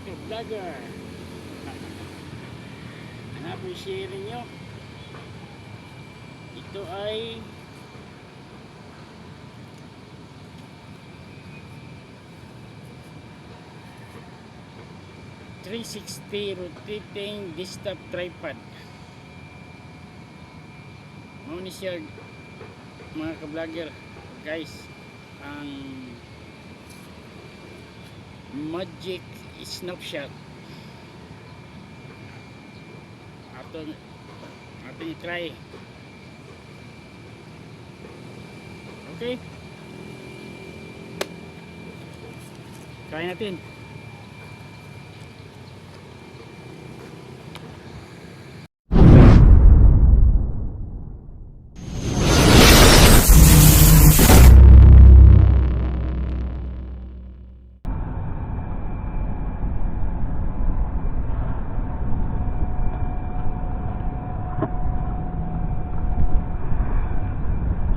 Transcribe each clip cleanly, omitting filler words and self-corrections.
Ka-vlogger. Hanapin share ninyo. Ito ay 360 rotating desktop tripod. Mao ni siya, mga ka-vlogger, guys, ang Magic Snapshot. Ato ating i-try. Okay, try natin.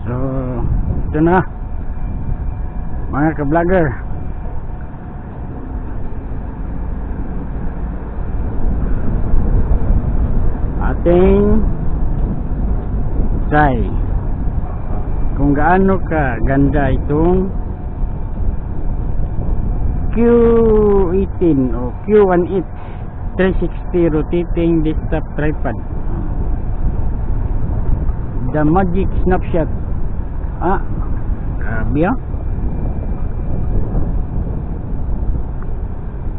So, ito na, mga ka-vlogger. Ating try kung gaano ka ganda itong Q18 o Q18 360 rotating desktop tripod. The Magic Snapshot. Ah, grabe ah.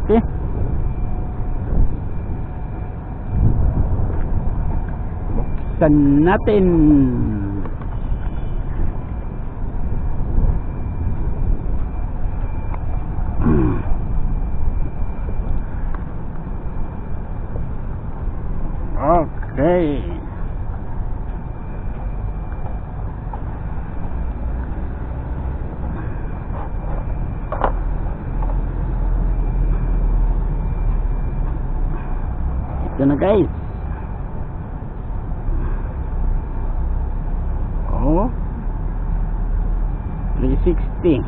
Okay. Buksan natin. Okay. Ito na, guys. Oh. 360.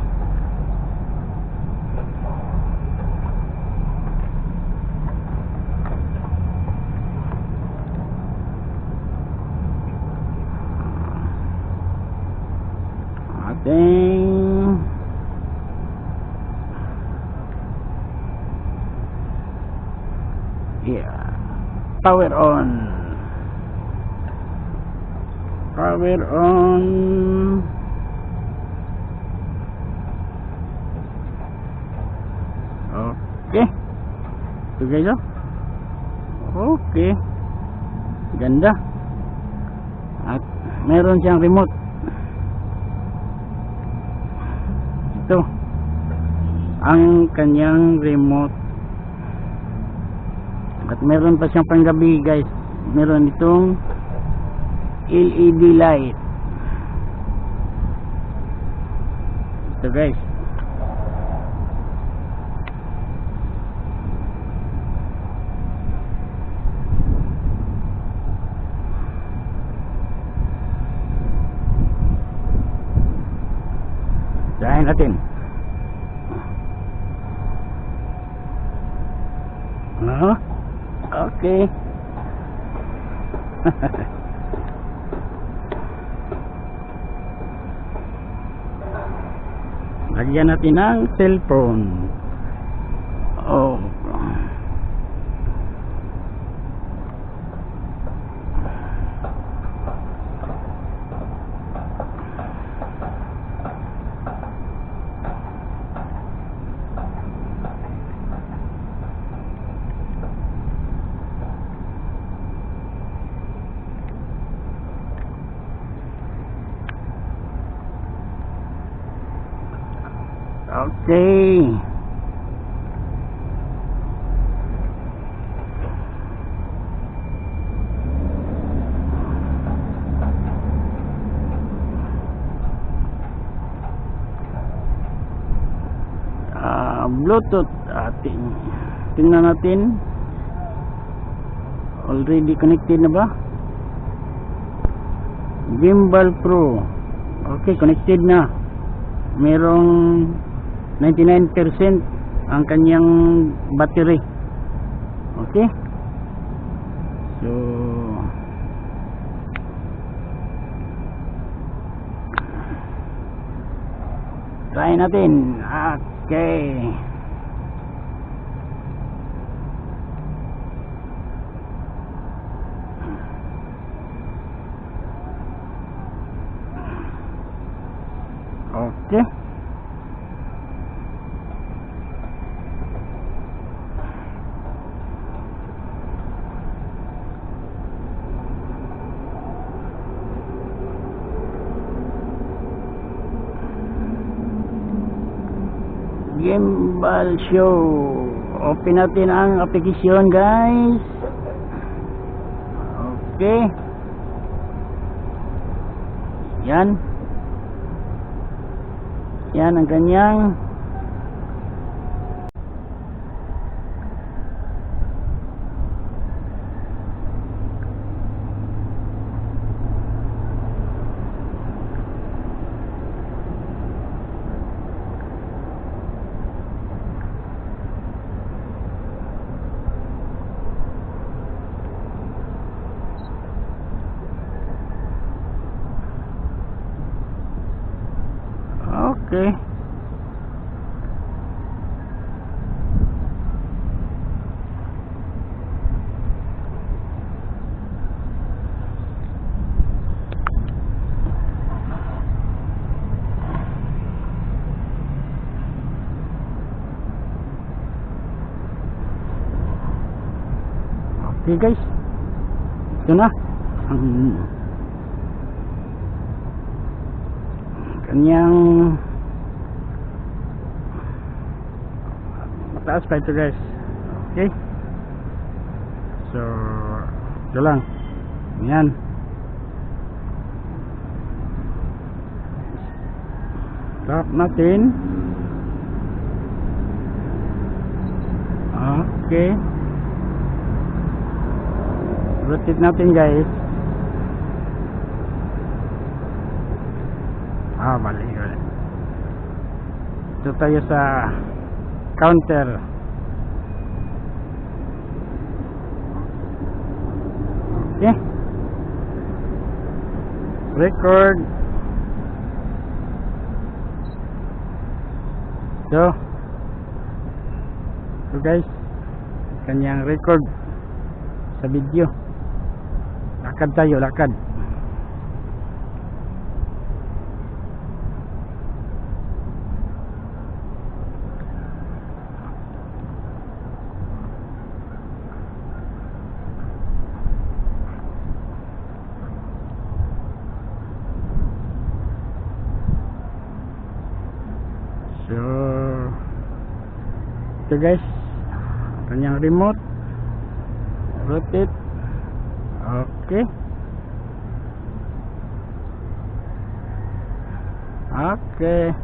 Ating yeah. Power on. Power on. Okay. Ito, guys, oh. Okay. Ganda. At meron siyang remote. Ito ang kanyang remote. At meron pa siyang panggabi, guys. Meron itong LED light. Ito, guys. Try natin. Ah, okay. Lagyan natin ng cellphone. Oh. Okay. Ah, Bluetooth ating tingnan natin. Already connected na ba? Gimbal Pro. Okay, connected na. Merong 99% ang kanyang battery. Okay, so try natin. Okay. Okay. Gimbal Show. Open natin ang application, guys. Okay. Yan. Yan ang kanyang Okay. Okay, guys. Ito na ang kanyang mataas pa ito, guys. Okay. So, ito lang. Yan. Stop natin. Okay. Rotate natin, guys. Ah, mali, mali. Ito tayo sa counter. Okay. Record. So guys, kanyang record sa video. Lakad tayo, lakad. So, ito guys, kanyang remote. Rotate. Okay. Okay.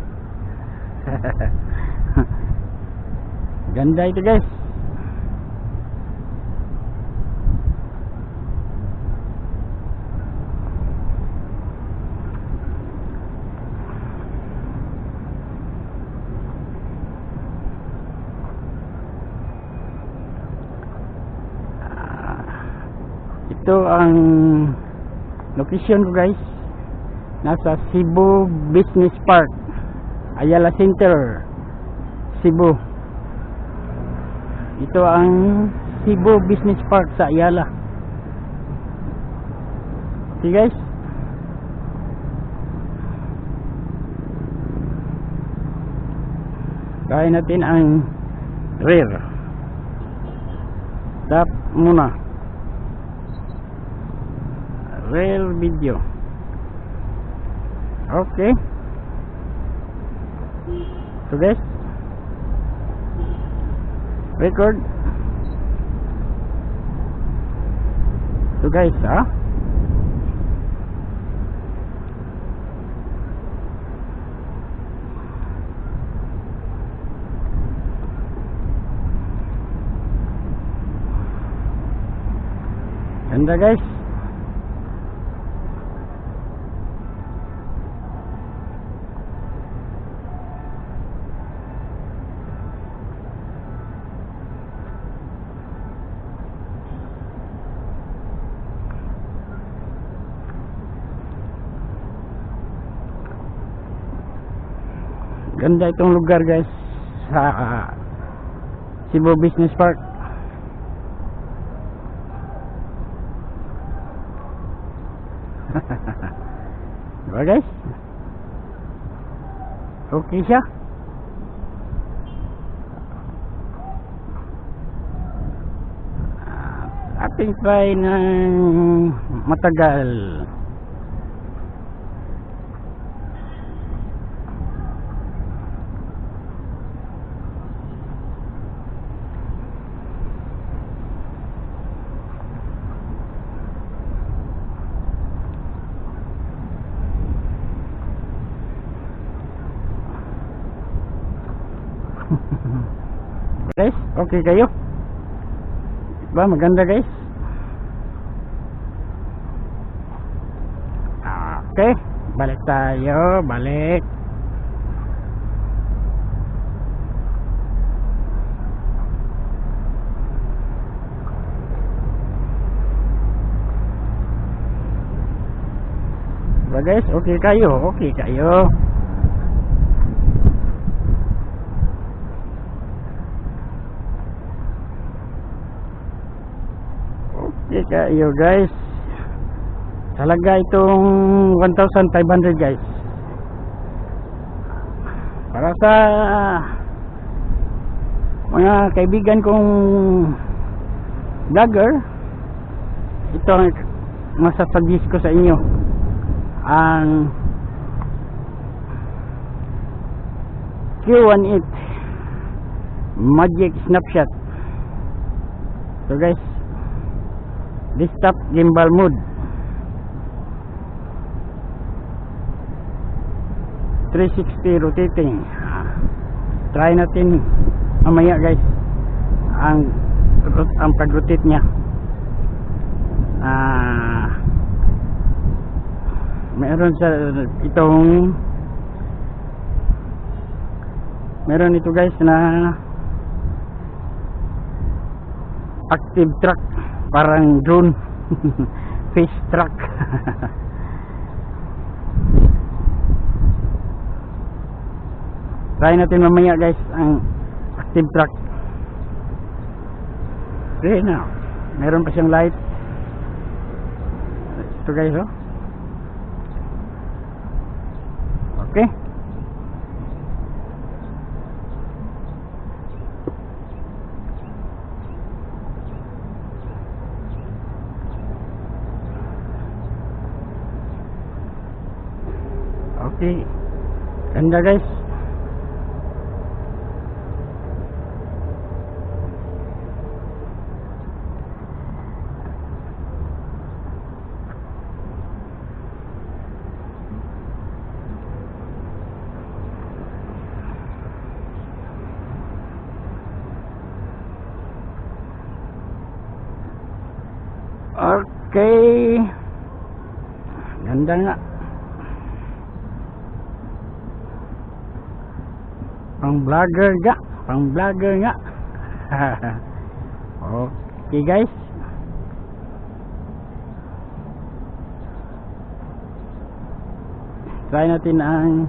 Ganda ito, guys. Ito ang location ko, guys. Nasa Cebu Business Park, Ayala Center, Cebu. Ito ang Cebu Business Park sa Ayala. Okay, guys. Try natin ang rear. Stop muna. Rear video. Okay. So guys, record. So guys, ah. Ganda, guys. Ganda itong lugar, guys, sa Cebu Business Park. Diba, guys? Okay siya. Ating try ng matagal. Guys, okay kayo? Ba, maganda, guys. Okay, balik tayo, balik. Ba guys, okay kayo, okay kayo. Okay kayo, guys. Talaga itong 1,500, guys. Para sa mga kaibigan kong vlogger, ito ang masasuggest ko sa inyo. Ang Q18 Magic Snapshot. So guys, desktop gimbal mode, 360 rotating. Try natin mamaya, guys, ang pag-rotate niya. Meron sa itong meron ito, guys, na active track, parang drone face track. Try natin mamaya, guys, ang active track. Okay na, meron pa siyang light ito, guys, oh. Okay, ganda, guys. Okay. Ganda nga. Pang vlogger nga. Pang vlogger nga. Okay, guys. Try natin ang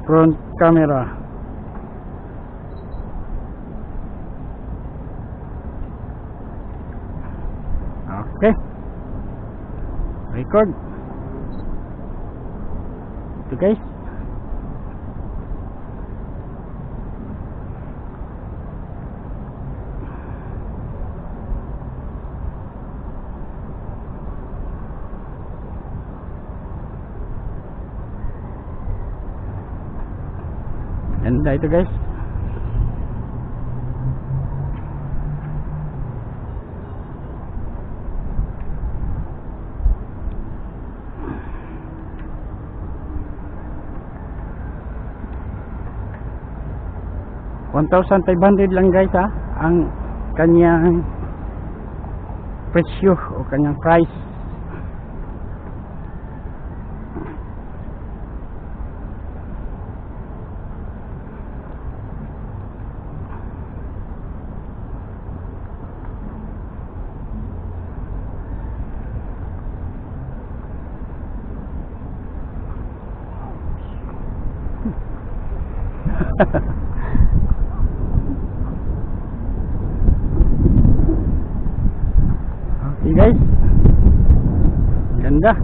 front camera. Okay. Record. Ito, guys. Ganda ito, guys. 1,500 lang, guys, ha, ang kanyang presyo o kanyang price. Okay guys, ganda.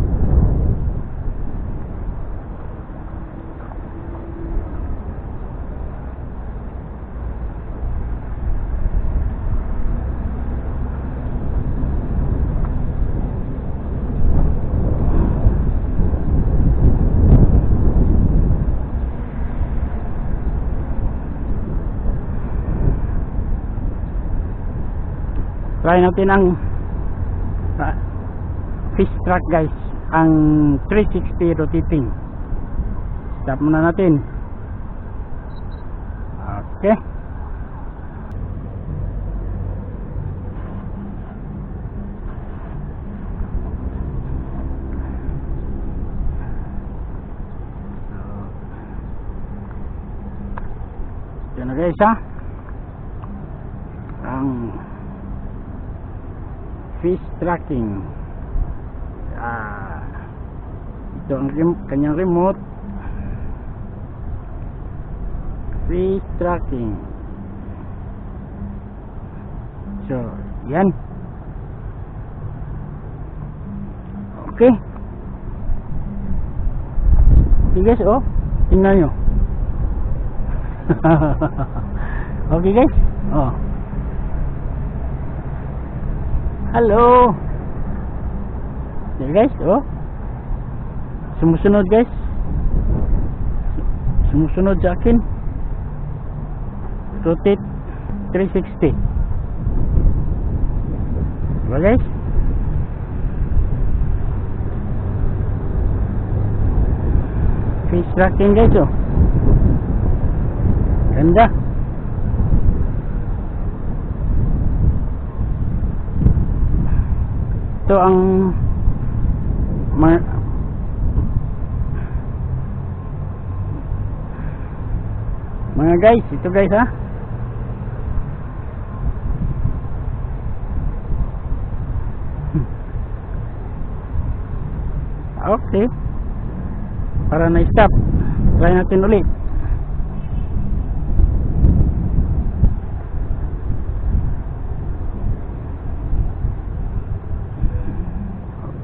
Try natin ang Fastrack guys, ang 360 rotating. Stop muna natin. Okay. So, ito na guys ha, ang Fastrack. Ito ang kanyang remote. Fastrack. So yan. Okay guys, oh, tingnan nyo. Okay guys, oh. Hello. Okay guys, oh. Sumusunod guys. Sumusunod sa akin. Rotate 360. Diba guys? Fastrack guys, oh. Ganda. Ito ang mga guys, ito guys ha. Okay. Para na-stop. Try natin ulit.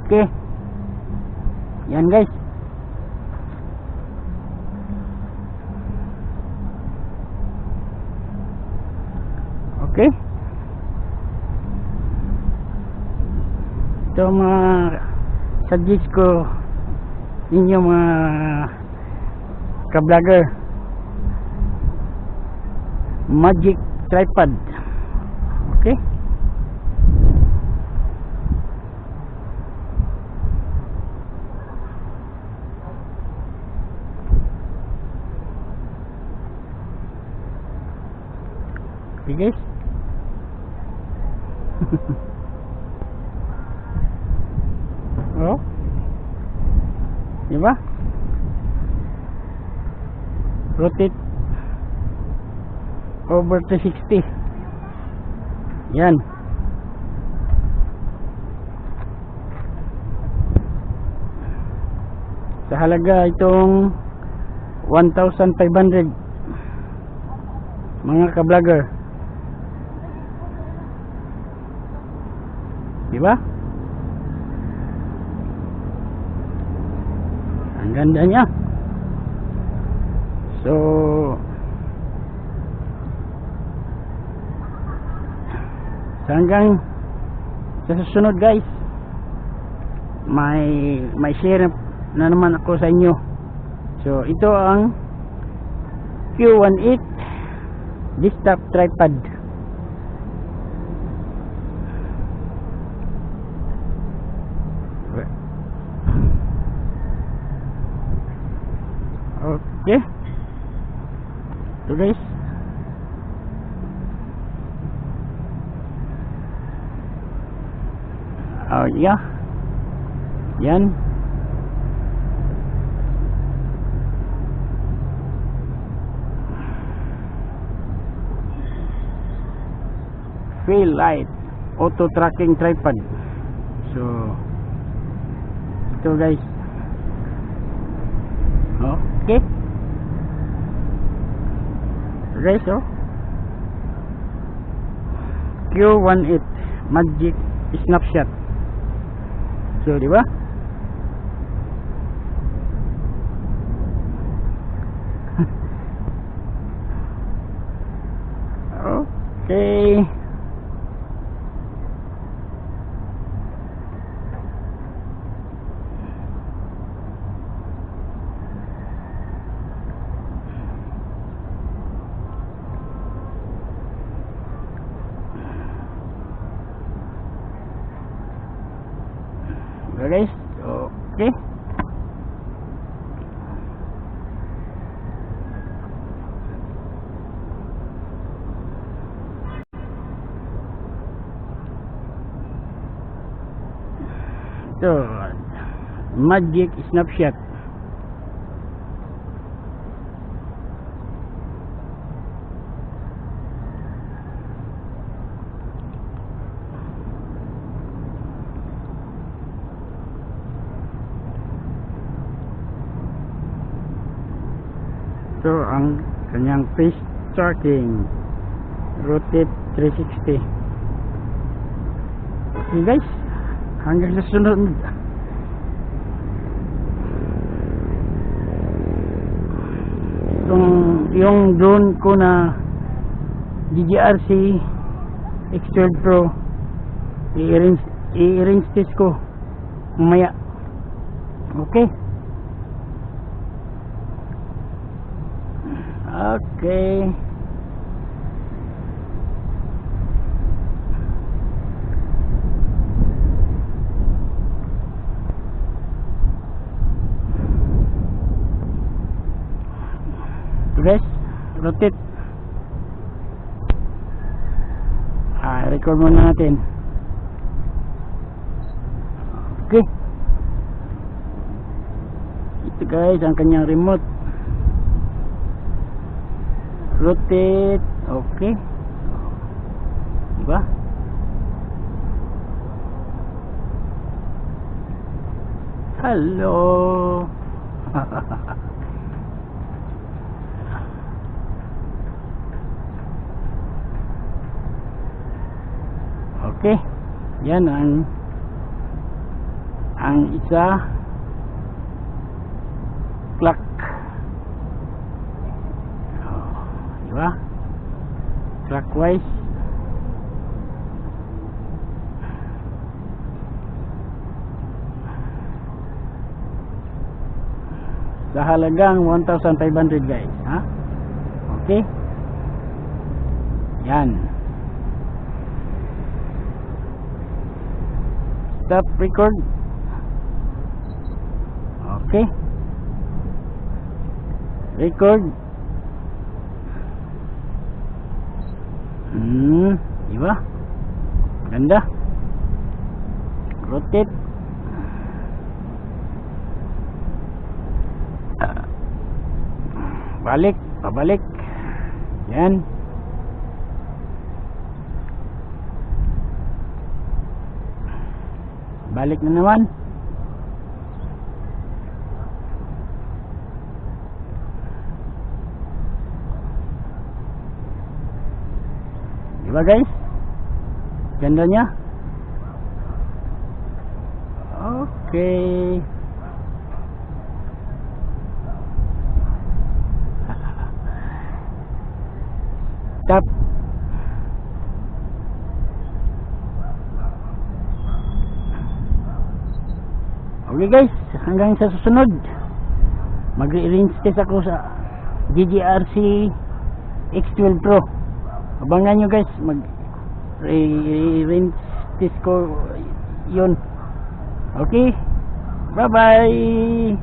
Okay. Yan guys. Okay. Ito mga suggest ko ninyo, mga ka-vlogger. Magic Tripod. Okay. Okay guys. Oh. Diba? Rotate over 360. Yan. Sa halaga itong 1,500, mga ka-vlogger. Diba? Ang ganda niya. So, hanggang sa susunod guys, may share na naman ako sa inyo. So, ito ang Q18 desktop tripod. Okay. Ito guys. Oh yeah. Yan. Fill light auto tracking tripod. So ito guys. Okay. Guys, oh. Q18 Magic Snapshot. So, di ba? Okay. Diba, guys? Okay. Ito, Magic Snapshot. Ito ang kanyang face tracking. Rotate 360. Okay guys, hanggang sa sunod. Itong yung drone ko na DJRC X12 Pro, i-arrange test ko mamaya. Okay. Okay. Guys, rotate. Record muna natin. Okay. Ito guys, ang kanyang remote. Rotate. Okay. Diba? Hello. Okay. Yan ang isa, clock. Oh, di ba? Clockwise. Sa halagang 1,500 guys, ha? Okay? Yan. Stop record. Okay. Record. Di ba? Ganda. Rotate. Balik, pabalik. Yan. Balik na naman. Diba guys? Ganda niya. Okay. Stop. Okay guys, hanggang sa susunod. Mag-re-range test ako sa DJRC X12 Pro. Abangan nyo guys, mag-re-range test ko yun. Okay, bye bye.